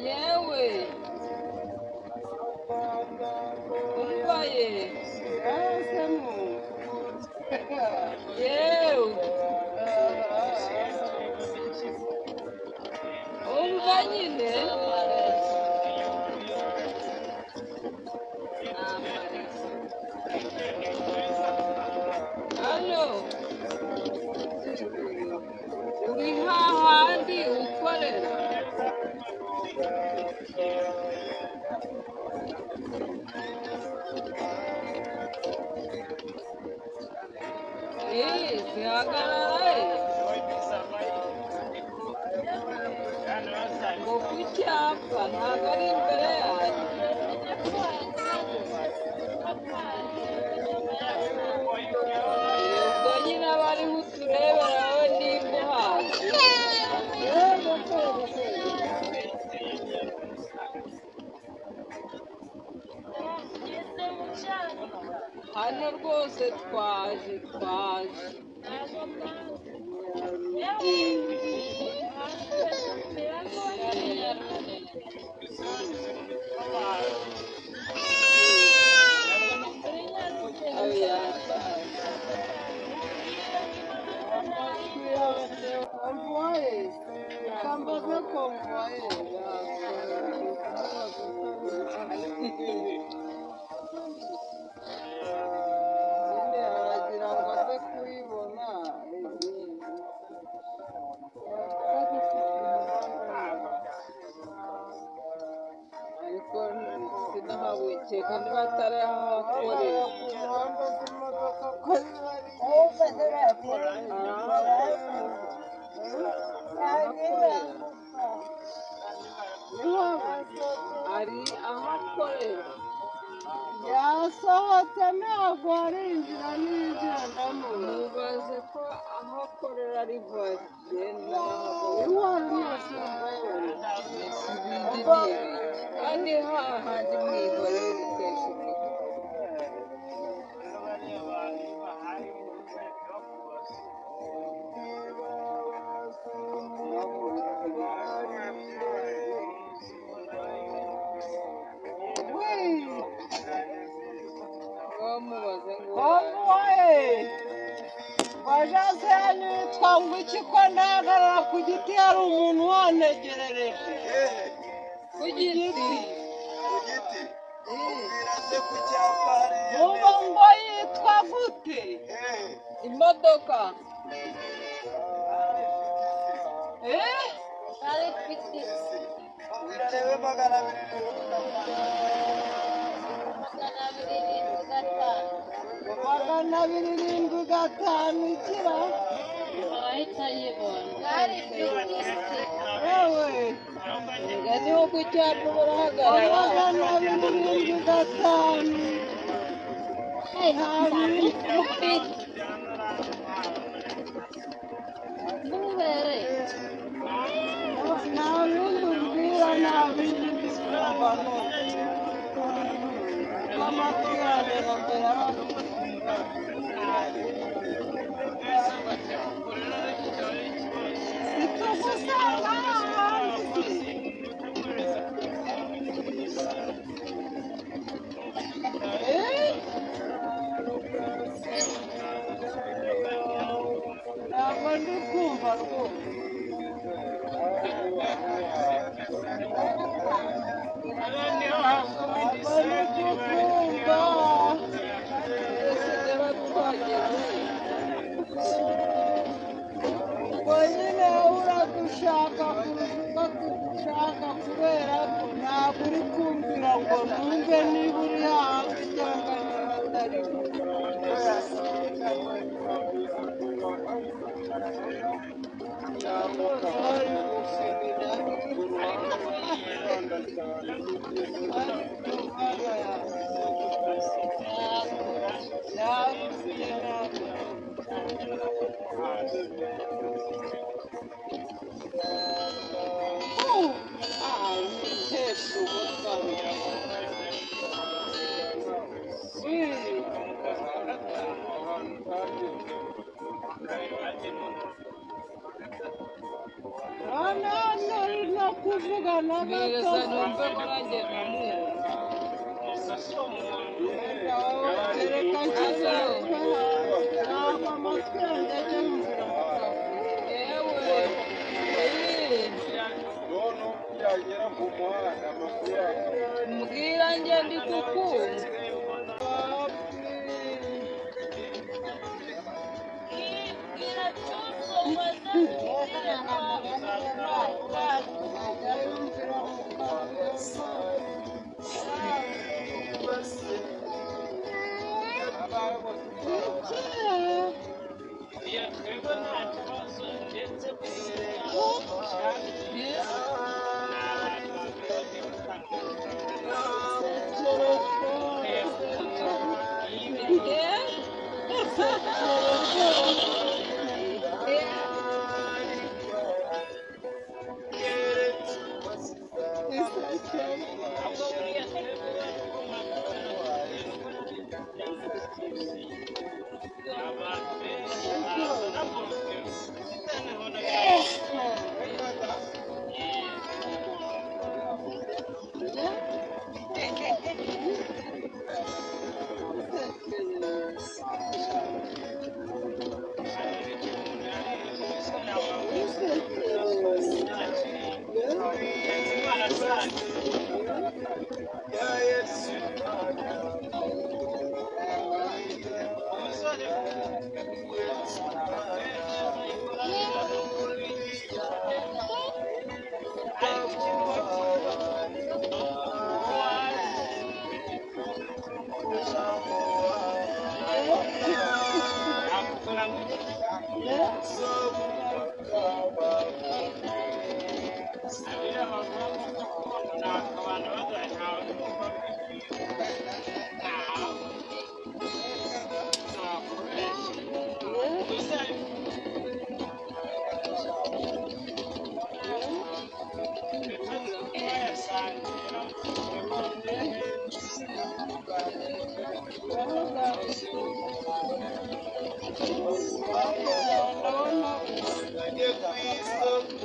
Yewe umvaye yewe umva nyine hano uri hahandi ukorera. Zihagarara ngo ku cyapa ntabwo ari imbere yanjye. Ubwo nyine aba ariho uturebera wowe nimba uhazi. Hano rwose twaje twaje. Aragira ngo aze kuyibona. Ariko sinahabukeka niba atari ahakorera. Ari aho akorera. Yasohotse ntabwo arinjira n'injira ndamubona. Mubaze ko aho akorera ari bagenda. Kandi hahandi mwihorere bitesha umutwe. Wamubaze ngo Wajase yanyu yitwa ngo iki ko ndahagarara ku giti hari umuntu wantegerereje. Ku giti. Ku giti. Ubwira se ku cyapa hariya. Ubu ngo yitwa gute? Imodoka. Ubwira rebe 275. 275 ikira. Yewe. Niho ku cyapa barahagarara. 275. Nta bindi ubwira, nta bindi ndi kumva amatwi yanjye mbere. Situgusanga hahandi. Ntabwo ndi kumva rwose. Ntabwo ndi kukumva. Twese niba twageze. Ubwo nyine uradushaka kurusha uko tugushaka kubera ko ntabwo uri kumvira ngo numve niba uri hahandi cyangwa niba atari ho. None no kuvuga na Mbwiriza gato. Numve ko nanjye nkamwumva. Reka nshyize umutwe hanze, ntabwo amatwi yanjye ajya yumvira mu kavuyo. Yewe eh, None yagera ku muhanda amakuru yawe. Mbwira njye ndi kukumva. Ajya yumvira mu kavuyo. Ajye ku isoko.